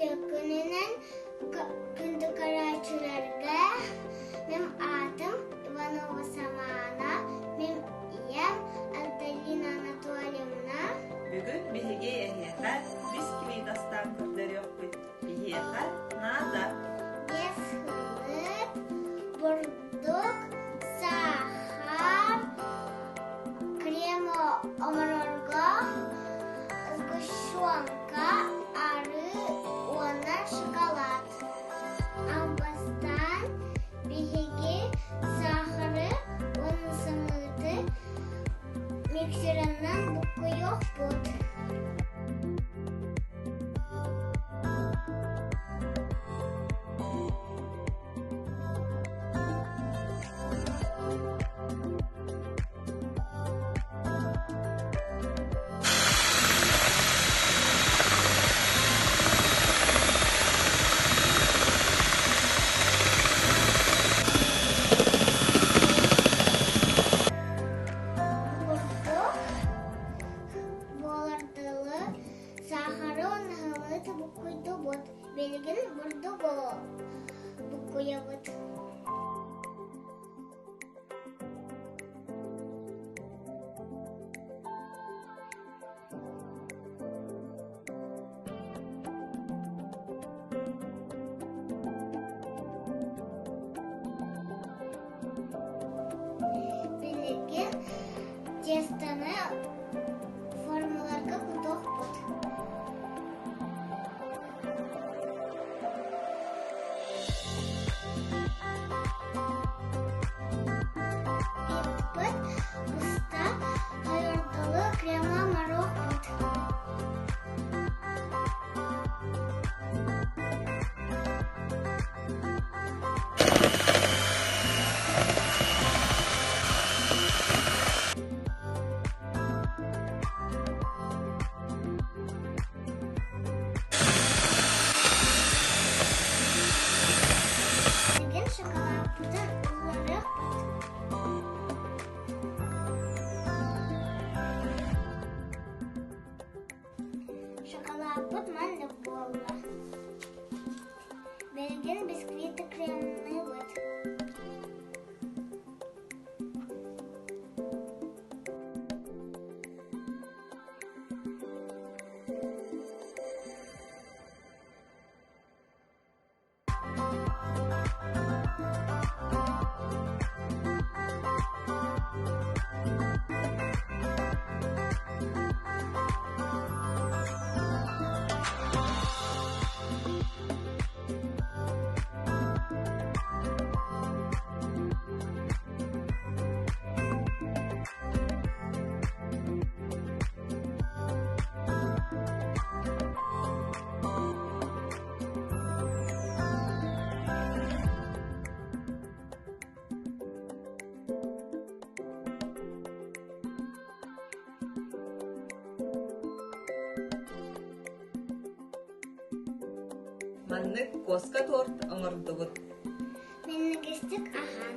Күнүнэн күндү көрөөччүлэргэ мин аатым Иванова Самаана, мин ийэм Антонина Анатольевна. Бүгүн биһиги эһиэхэ бисквит астаан көрдөрүөхпүт. Биһиэхэ наада. Биэс хылыт, бурдук, саахар, крем оҥорорго сгущенка, арыы уонна шоколад. Бастаан биһиги саахары уонна сымыыты миксерынан буккуйуохпут. Бурдук буолардылы саахары уонна сымыыты буккуйдубут. Билигин бурдугу буккуйабыт. Билигин тестаны формаларга кутуохпут. Иппит уста хайырдылы крема морохпут. Билигин шоколадпытын ылларыахпыт. Шоколадпыт маннык буолла. Билигин бисквиты кремныыбыт. Маннык куоска торт оҥордубут. Минньигэстик аһаан.